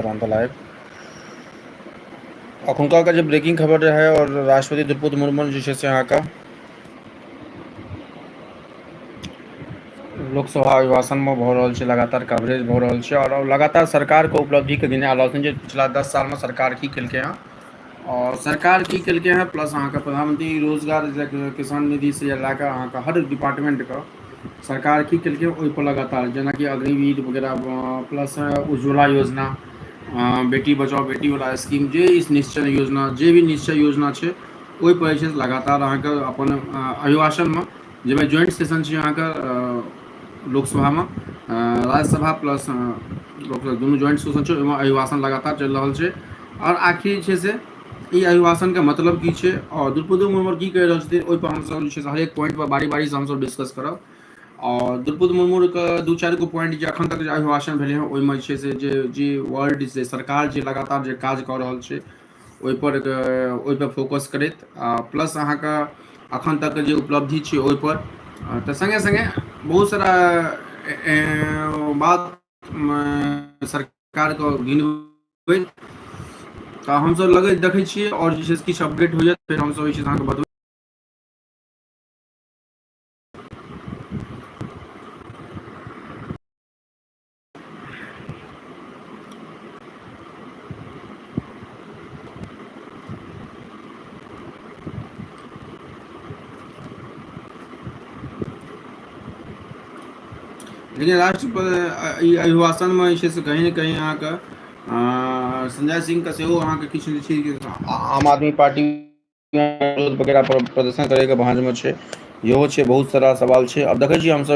On the live. अखुनका के जे ब्रेकिंग खबर रहै और राष्ट्रपति द्रौपदी मुर्मू जे छै से अहाँके लोकसभा अभिभाषणमे भऽ रहल छै, लगातार कवरेज भऽ रहल छै आओर लगातार सरकारके उपलब्धिके गिना रहल छै जे पिछला 10 सालमे सरकार की केलकै हँ आओर सरकार की केलकै हँ। प्लस अहाँके प्रधानमंत्री रोजगार किसान निधि से लए कऽ अहाँके हर डिपार्टमेंटके सरकार की केलकै, ओहिपर लगातार, जेनाकि अग्निवीर वगैरह, प्लस उज्ज्वला योजना, बेटी बचाओ बेटी वाला स्कीम, जे इस निश्चय योजना, जे भी निश्चय योजना छै, ओहिपर जे छै लगातार अहाँके अपन अभिभाषणमे, जाहिमे ज्वाइंट सेशन छै अहाँके लोकसभामे, राज्यसभा प्लस लोकसभा दुनू ज्वाइंट सेशन छै, ओहिमे अभिभाषण लगातार चलि रहल छै। आओर आखिर जे छै से ई अभिभाषणके मतलब की छै आओर द्रौपदी मुर्मू की कहि रहल छथिन, ओहिपर हमसभ जे छै से हरेक पॉइंट पर बारी बारीसँ हमसभ डिस्कस करब। आओर द्रौपदी मुर्मूके दू चारि गो पॉइंट जे अखन तक जे अभिभाषण भेलै हँ, ओहिमे जे छै से जे जे वर्ड से सरकार जे लगातार जे काज कऽ रहल छै, ओहिपर ओहिपर फोकस करैत, आ प्लस अहाँके अखन तक जे उपलब्धि छै ओहिपर, तऽ सङ्गे सङ्गे बहुत सारा बात सरकारके गिनबैत तऽ हमसभ लगैत देखै छियै। आओर जे छै से किछु अपडेट हो जायत, फेर हमसभ जे छै अहाँके बतबै। लेकिन राष्ट्र ई अभिभाषणमे जे छै से कहीं ने कहीं अहाँके संजय सिंहके सेहो अहाँके किछु जे छै आम आदमी पार्टी विरोध वगैरह प्रदर्शन करैके भाँजमे छै, इहो छै। बहुत सारा सवाल छै। आब देखै छियै हमसभ।